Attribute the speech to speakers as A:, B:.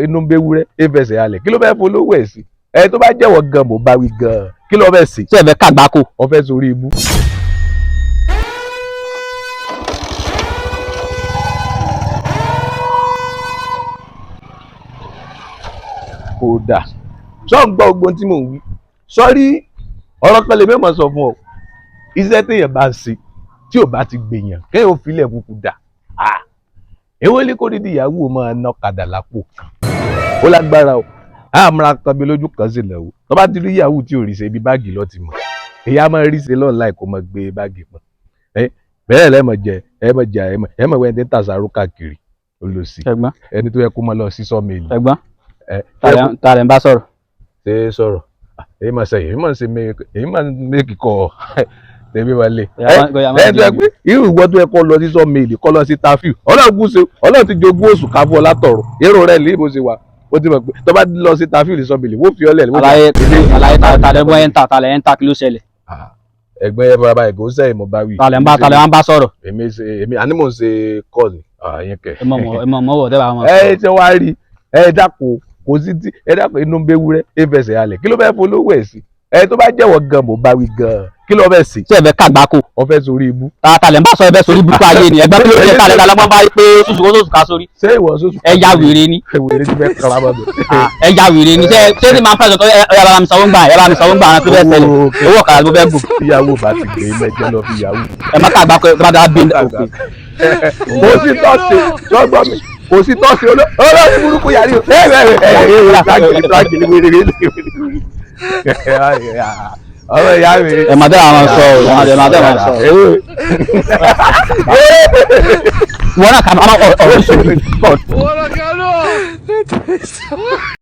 A: Inú ń bewúrẹ́ efẹsẹ̀ alẹ̀, kí ló fẹ́ folówó ẹ̀ sí? Ẹ tó bá jẹ́wọ́ gan, mò ń bá wí gan, kí ló fẹ́ sí?
B: Ṣé ẹ fẹ́ kàgbákò?
A: Ó fẹ́ sórí ibú. Kódà sọ ń gbọ́ ogun tí mò ń wí sọrí, ọ̀rọ̀ kan lè mẹ́mọ̀ sọ fún ọ. Iṣẹ́ téèyàn bá ń ṣe tí ò bá ti gbèyàn, kéèyàn ò filẹ̀ kúkú dà. Èwo ní kó dídí ìyàwó máa ná kadà lápò kan, ó lágbára o. Àmúra kan bí lójú kan sì náwó tó bá ti rí ìyàwó tí ò rí ṣe ibi báàgì lọ ti mọ̀. Èyí á máa rí ṣe lọ́ọ̀láì kó máa gbé báàgì pọ̀. Bẹ́ẹ̀ lẹ́mọ̀ jẹ, ẹ mọ̀ jẹ, ẹ mọ̀ wẹ́n tí ń tàṣàrò káàkiri olùsí.
B: Ẹ̀gbọ́n.
A: Ẹni tó yẹ kó máa lọ sí sọ́ọ̀mìlì.
B: Ẹ̀gbọ́n.
A: Ẹ.
B: Ta lẹ ń bá sọ̀rọ̀?
A: Ṣe é sọ̀rọ̀? Èyí máa ṣe, èyí máa ṣe, èyí máa méèkì kọ tèmi máa lè. Ẹ tó yẹ pé irú ìwọ tó yẹ kó lọ sí sọ́ọ̀mìlì, kó lọ sí tafiu, Ọlọ́run kú ṣe, Ọlọ́run ti jogún oṣù káfọ́ látọ̀rọ̀ èrò rẹ̀ lè bó ṣe wà. Ó ti mọ̀ pé tó bá lọ sí tafiu ní sọ́ọ̀mìlì, wọ́n fi ọ́lẹ̀.
B: Àlàyé, àlàyé, ta lẹ bọ́ ẹ̀ ń ta, ta lẹ ń ta, kí ló ṣẹlẹ̀?
A: Ẹ̀gbọ́n yẹn bàbá ẹ̀gọ́ sẹ́yìn mo bá wí.
B: Ta lẹ ń bá, ta lẹ ń bá sọ̀rọ̀?
A: Èmi ṣe, èmi àní mò ń ṣe kọ́ọ̀lù àyẹn kẹ.
B: Ẹ mọ̀ mọ̀, ẹ mọ̀ mọ̀ wọ̀ tẹ́ bá wọn.
A: Ẹ ṣe wá rí, ẹ dákun, kò sí tí ẹ dákun, inú ń bewúrẹ́ efẹsẹ̀ alẹ̀, kí ló fẹ́ folówó ẹ̀ sí? Ẹ tó bá jẹ́wọ́ gan, mò ń bá wí gan, kí ló fẹ́ sí?
B: Ṣé ẹ fẹ́ kàgbákò?
A: Ó fẹ́ sórí ibú.
B: Ta lẹ ń bá sọ? Ẹ fẹ́ sórí burúkú ayé ni. Ẹ̀gbọ́n, kí ló ṣe? Ta lẹ bá pé ṣùṣù kó ṣùṣù ká sórí?
A: Ṣé ìwọ sọ́sù?
B: Ẹ ya wèrè ni.
A: Wèrè ti fẹ́ kara mọ́ mi.
B: Ẹ ya wèrè ni. Ṣé ní máa ń fẹ́ sọ ẹ bá mi sanwó ń gbà, ẹ bá mi sanwó ń gbà, kí ló fẹ́ ṣẹlẹ̀? Owó ọ̀kadà ló fẹ́ gùn.
A: Ìyàwó bá ti gbé mẹ́jọ lọ fi ìyàwó.
B: Ẹ má kàgbákò, ẹ bá dá bí òkè.
A: Kò sí tọ́sí sọ́gbọ́n mi, kò sí tọ́sí olórí burúkú yàrá yìí. Ẹ ẹ ẹ ẹ ọmọ ìyá mi.
B: Ẹ má dẹ́ àwọn sọ ọ, ẹ má dẹ́ àwọn sọ. Wọn náà kà máa ọ̀rọ̀ sórí.
C: Ora, garoto!